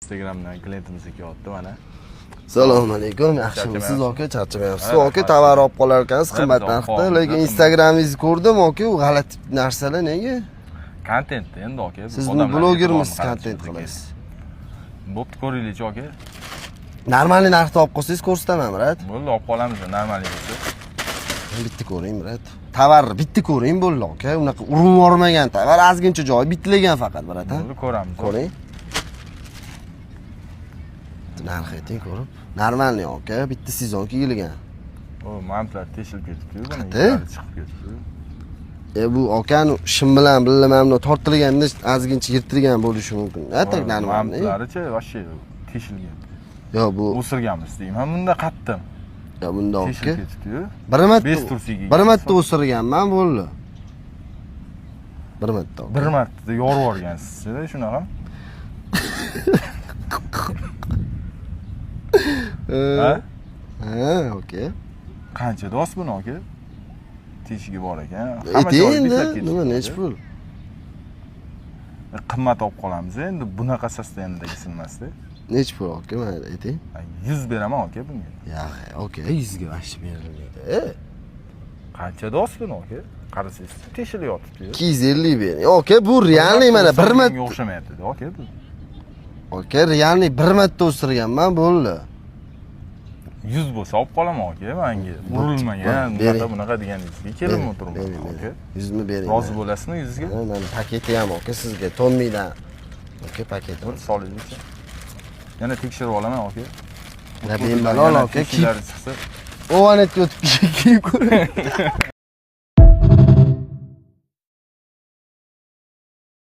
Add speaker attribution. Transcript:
Speaker 1: Instagramdan klientimiz kelyapti mana.
Speaker 2: Assalomu alaykum, yaxshimisiz aka? Charchamayapsiz
Speaker 1: Ha,
Speaker 2: aka?
Speaker 1: rahmat.
Speaker 2: Tovar olib qolar ekansiz
Speaker 1: Ha,
Speaker 2: qimmat
Speaker 1: biz olib
Speaker 2: narxda,
Speaker 1: qolamiz,
Speaker 2: lekin
Speaker 1: qimmat.
Speaker 2: Instagramingizni ko'rdim aka, u g'alati narsalar nega?
Speaker 1: Kontent endi, aka.
Speaker 2: Siz
Speaker 1: Odamlar
Speaker 2: blogermisiz,
Speaker 1: e'tiborini
Speaker 2: kontent
Speaker 1: qaratishimiz
Speaker 2: qilasiz?
Speaker 1: kerak. Bo'pti, ko'ringlikchi, aka.
Speaker 2: Нормальный narxda olib qolsangiz, ko'rsataman, брат.
Speaker 1: Bo'ldi, olib qolamiz, нормальный bo'lsa.
Speaker 2: Bitta ko'ring, брат. Tovar bitta ko'ring, bo'ldi, aka. Unaqa urib yubormagan tovar, ozgincha joyi bitlagan faqat, брат, ha.
Speaker 1: Bo'ldi, ko'ramiz.
Speaker 2: Ko'ring. Narx ayting ko'rib. Нормальный, aka, bitta sezon kiyilgan.
Speaker 1: O, mantlar teshilib ketibdi-yu, buni
Speaker 2: Qati?
Speaker 1: iplari chiqib ketibdi.
Speaker 2: E, bu akani shim bilan birga mana bundoq tortilganda ozgincha yirtilgan bo'lishi mumkin. А так нормальный.
Speaker 1: Mantlarichi вообще teshilgan.
Speaker 2: Yo, bu
Speaker 1: O'sirganmiz deyman, bunda qattim.
Speaker 2: Yo, bundoq
Speaker 1: Teshilib
Speaker 2: aka.
Speaker 1: ketibdi-yu.
Speaker 2: Bir marta
Speaker 1: Besh tursiga
Speaker 2: bir marta o'sirganman, bo'ldi. Bir marta, aka.
Speaker 1: Bir marta yorib yuborgansiz, shunaqa? Ha?
Speaker 2: Ha, aka.
Speaker 1: Qancha do'st buni, aka? Teshigi bor ekan. Hamma
Speaker 2: Ayting
Speaker 1: joyi
Speaker 2: endi,
Speaker 1: betlab ketibdi.
Speaker 2: nima, nechi pul?
Speaker 1: Qimmat olib qolamiz endi, bunaqa состояние dagisi emasda.
Speaker 2: Nechi pul, aka, mayli, ayting.
Speaker 1: 100 beraman, aka, bunga.
Speaker 2: Ya, aka, 100 ga вообще berilmaydi.
Speaker 1: Qancha do'st buni, aka? Qarasangiz, teshilib yotibdi.
Speaker 2: 250 bering. Aka, bu реальный mana bir marta
Speaker 1: O'xshamayapti, aka, bu.
Speaker 2: Aka, реальный bir marta o'sirganman, bo'ldi.
Speaker 1: 100 bo'lsa olib qolaman, aka, manga. Urilmagan,
Speaker 2: Bering.
Speaker 1: bunaqa bunaqa deganingizga kelib o'tiribman,
Speaker 2: Bering,
Speaker 1: aka.
Speaker 2: bering. 100 ni bering.
Speaker 1: Rozi bo'lasizmi 100 ga?
Speaker 2: Ha, mana paketi ham, aka, sizga Tommydan. Aka, paketi.
Speaker 1: Bir solaylikchi. Yana tekshirib olaman, aka.
Speaker 2: Ya, bemalol,
Speaker 1: Yana
Speaker 2: aka, kiyib
Speaker 1: teshiklari chiqsa
Speaker 2: Ovanetga o'tib kiyib ko'ring.